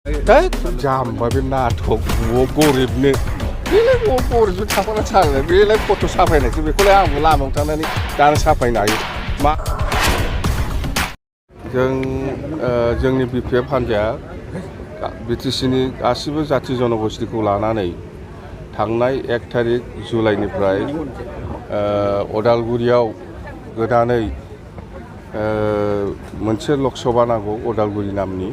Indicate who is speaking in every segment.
Speaker 1: Đấy, jam bye nato goribni. Bile gorib थाफाना सालाय बेलाय फट' साफायनायसो बेखौलाय आं लामायाव थांनानै दानो साफायनो हायो मा जोंनि बिपिएफ हान्जाया बिटिसिनि गासिबो जाथि जनगोष्ठीखौ लानानै थांनाय 1 तारिख जुलाइनिफ्राय अदालगुरियाव गोदानै मोनसे लकसभा नांगौ अदालगुरि नामनि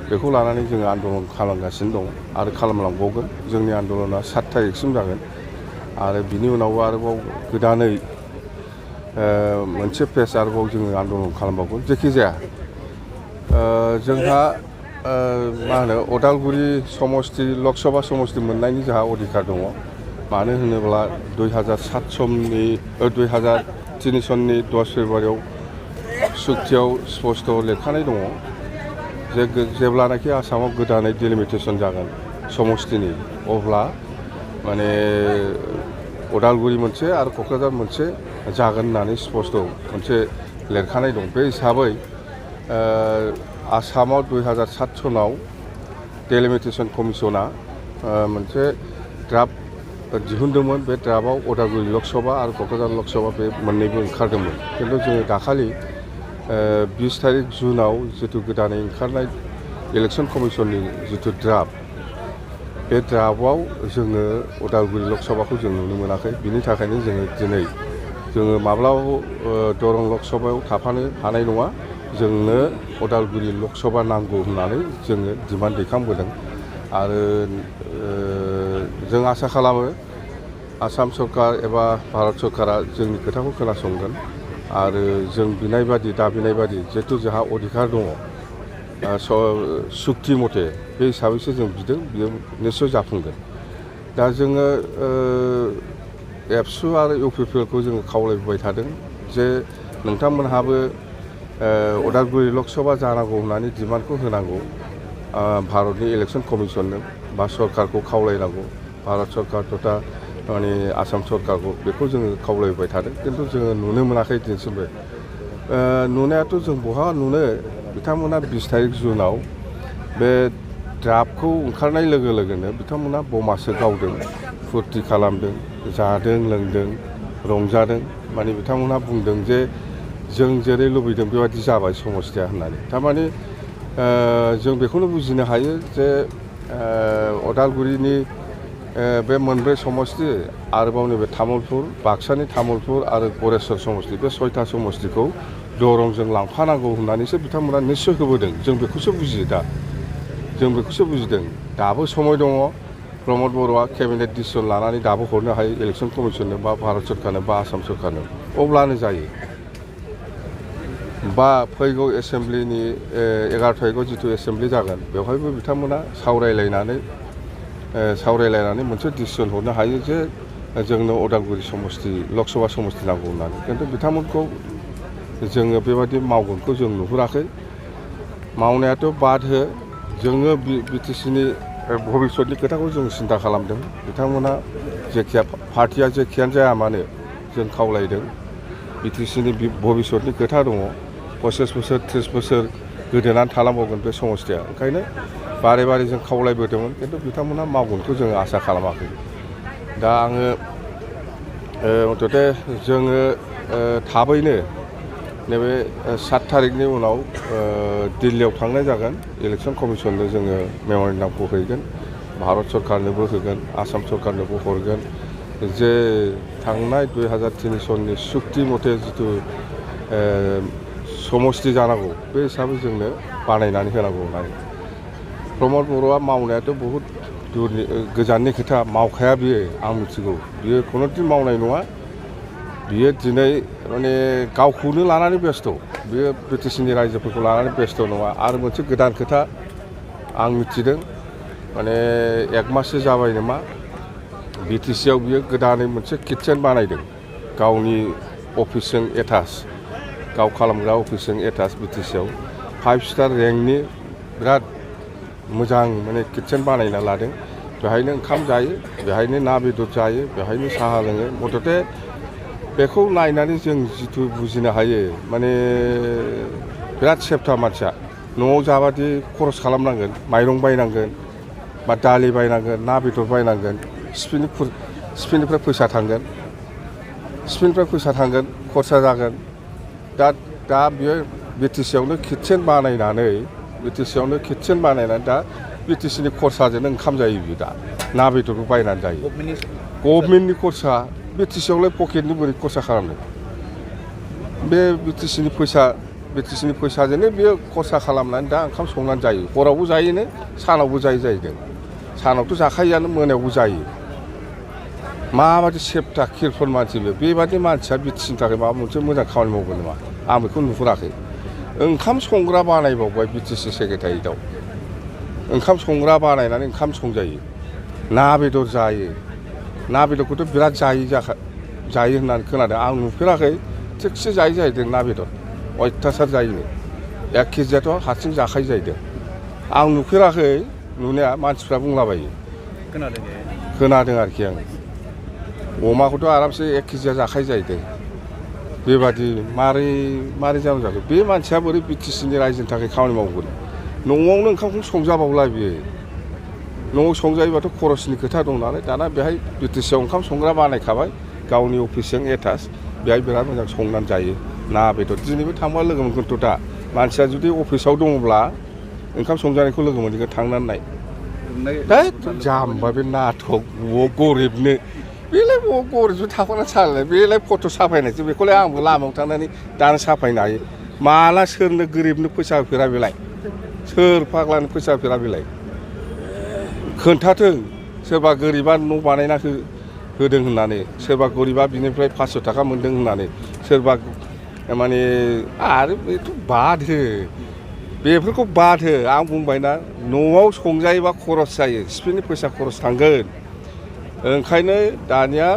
Speaker 1: बेखौ लानानै जोङो आन्दलन खालामगासिनो दं आरो खालामलांबावगोन जोंनि आन्दलना 7 तारिखसिम जागोन आरो बिनि उनाव आरोबाव गोदानै मोनसे फेज आरोबाव जोङो आन्दलन खालामबावगोन जेखि जाया जोंहा मा होनो अदालगुरि समस्ति लकसभा समस्ति मोननायनि जोंहा अधिकार दङ मानो होनोब्ला 2003 सननि 10 फेब्रुवारियाव सुक्तियाव स्पष्ट लिरखानाय दङ जे जेब्लानाखि आसामाव गोदानै डिलिमिटेसन जागोन समस्तिनि अब्ला माने अदालगुरि मोनसे आरो क'क्राझार मोनसे जागोन होननानै स्पष्ट मोनसे लिरखानाय दं बे हिसाबै आसामाव 2007 सनाव डिलिमिटेसन कमिसना मोनसे ड्राफ्ट दिहुनदोंमोन बे ड्राफ्टआव अदालगुरि लकसभा आरो क'क्राझार लकसभा बे मोननैबो ओंखारदोंमोन खिन्थु जोङो दाखालि 20 तारिख जुनाव जितु गोदानै ओंखारनाय इलेक्सन कमिसननि जितु ड्राफ्ट बे ड्राफ्टआव जोङो अदालगुरि लकसभाखौ जों नुनो मोनाखै बिनि थाखायनो जोङो माब्लाबाबो दरं लकसभायाव थाफानो हानाय नङा जोंनो अदालगुरि लकसभा नांगौ होननानै जोङो डिमान्ड दैखांबोदों आरो जों आसा खालामो आसाम सरकार एबा भारत सरकारा जोंनि खोथाखौ खोनासंगोन आरो जों बिनाय बादि दाबिनाय बादि जिहेतु जोंहा अधिकार दङ सुक्ति मथे बे हिसाबैसो जों बिदों बियो निस्सय जाफुंगोन दा जोङो एबसु आरो इउपिपिएलखौ जोङो खावलायबाय थादों जे नोंथांमोनहाबो अदालगुरि लकसभा जानांगौ होननानै डिमान्डखौ होनांगौ भारतनि इलेक्सन कमिसननो बा सरकारखौ खावलायनांगौ भारत सरकार तथा माने आसाम सरकारखौ बेखौ जोङो खावलायबाय थादों खिन्थु जोङो नुनो मोनाखै दिनैसिमबो नुनायाथ' जों बहा नुनो बिथांमोना 20 तारिख जुनाव बे ड्राफ्टखौ ओंखारनाय लोगो लोगोनो बिथांमोना बमासो गावदों फुरथि खालामदों जादों लोंदों रंजादों माने बिथांमोना बुंदों जे जों जेरै लुबैदों बेबादि जाबाय समस्तिया होननानै थारमाने जों बेखौनो बुजिनो हायो जे अदालगुरिनि बे मोनब्रै समस्ति आरोबाव नैबे तामुलपुर बाक्सानि तामुलपुर आरो गरेस्वर समस्ति बे 6टा समस्तिखौ दरंजों लांफानांगौ होननानैसो बिथांमोना निस्सय होबोदों जों बेखौसो बुजियो दा जों बेखौसो बुजिदों दाबो समय दङ प्रमद बर'आ केबिनेट डिसिसन लानानै दाबो हरनो हायो इलेक्सन कमिसननो बा भारत सरकारनो बा आसाम सरकारनो अब्लानो जायो बा फैगौ एसेम्ब्लिनि 11 तारिखआव जितु एसेम्ब्लि जागोन बेवहायबो बिथांमोना सावरायलायनानै मोनसे डिसिसन हरनो हायो जे जोंनो अदालगुरि समस्ति लकसभा समस्ति नांगौ होननानै खिन्थु बिथांमोनखौ जोङो बेबादि मावगोनखौ जों नुहुराखै मावनायाथ' बाद हो जोङो बिटिसिनि भबिष्यतनि खोथाखौ जों सिन्था खालामदों बिथांमोना जेखिया पार्टिया जेखियानो जाया मानो जों खावलायदों बिटिसिनि भबिष्यतनि खोथा दङ 25 बोसोर 30 बोसोर गोदोनानै थालांबावगोन बे समस्तिया ओंखायनो बारे बारे जों खावलायबोदोंमोन खिन्थु बिथांमोना मावगोनखौ जोङो आसा खालामाखै दा आङो मथथे जोङो थाबैनो नैबे 7 तारिखनि उनाव दिल्लीयाव थांनाय जागोन इलेक्सन कमिसननो जोङो मेम'रेन्डामखौ हैगोन भारत सरकारनोबो होगोन आसाम सरकारनोबो हरगोन जे थांनाय 2003 सननि सुक्ति मथे जितु समस्ति जानांगौ बे हिसाबै जोंनो बानायनानै होनांगौ होननानै प्रमद बर'आ मावनायाथ' बहुद गोजाननि खोथा मावखाया बियो आं मिथिगौ बियो खुनुदिन मावनाय नङा बियो दिनै माने गावखौनो लानानै बेस्थ' बियो बिटिसिनि रायजोफोरखौ लानानै बेस्थ' नङा आरो मोनसे गोदान खोथा आं मिथिदों माने 1 माससो जाबाय नामा बिटिसिआव बियो गोदानै मोनसे किटचेन बानायदों गावनि अफिसजों एटाच गाव खालामग्रा अफिसजों एटाच बिटिसिआव 5 स्टार रेंकनि बिराद मोजां माने किटचेन बानायना लादों बेहायनो ओंखाम जायो बेहायनो ना बेदर जायो बेहायनो साहा लोङो मथथे बेखौ नायनानै जों जितु बुजिनो हायो माने बिराद सेफथा मानसिया न'आव जाबादि खरस खालामनांगोन माइरं बायनांगोन बा दालि बायनांगोन ना बेदर बायनांगोन सिपिनिफ्राय फैसा थांगोन खरसा जागोन दा बियो बिटिसिआवनो किटचेन बानायनानै दा बिटिसिनि खरसाजोंनो ओंखाम जायो बियो दा ना बेदरबो बायनानै जायो गभर्नमेन्टनि खरसा बिटिसिआवलाय पकेटनि बोरै खरसा खालामनो बे बिटिसिनि फैसाजोंनो बियो खरसा खालामनानै दा ओंखाम संनानै जायो हरावबो जायोनो सानावबो जाहैदों सानावथ' जाखायोआनो मोनायावबो जायो माबादि सेप्टा किरफन मानसि बेबादि मानसिया बिटिसिनि थाखाय माबा मोनसे मोजां खामानि मावगोन नामा आं बेखौ नुहुराखै ओंखाम संग्रा बानायबावबाय बिटिसि सेक्रेटारियेटआव ओंखाम संग्रा बानायनानै ओंखाम संजायो ना बेदर जायो ना बेदरखौथ' बिराद जायो होननानै खोनादों आं नुफेराखै थिगसे जायो जाहैदों ना बेदर अयथासार जायोनो 1 केजियाथ' हारसिं जाखायो जाहैदों आं नुफेराखै नुनाया मानसिफ्रा बुंलाबायो खोनादों आरोखि आं अमाखौथ' आरामसे 1 केजिया जाखायो जाहैदों बेबादि मारै जाखो बे मानसिया बोरै बिटिसिनि रायजोनि थाखाय खामानि मावगोन न'आवनो ओंखामखौ संजाबावला बियो न'आव संजायोबाथ' खरसनि खोथा दं नालाय दाना बेहाय बिटिसिआव ओंखाम संग्रा बानायखाबाय गावनि अफिसजों एटाच बेहाय बिराद मोजां संनानै जायो ना बेदर दिनैबो थांबा लोगो मोनगोनथ' दा मानसिया जुदि अफिसाव दङब्ला ओंखाम संजानायखौ लोगो मोनगोन थांनानै नाय जाम्बा बे नाटक गरिबनो बेलाय गरिबजों थाफाना सालाय बेलाय फट' साफायनायसो बेखौलाय आंबो लामायाव थांनानै दानो साफायनो हायो माला सोरनो गोरिबनो फैसा होफेरा बेलाय सोर फाग्लानो फैसा होफेरा बेलाय खोन्थाथों सोरबा गोरिबा न' बानायना होदों होननानै सोरबा गरिबा बिनिफ्राय 500 थाखा मोन्दों होननानै सोरबा माने आरो बेथ' बादो बेफोरखौ बादो आं बुंबायना न'आव संजायोबा खरस जायो सिपिनि फैसा खरस थांगोन ओंखायनो दानिया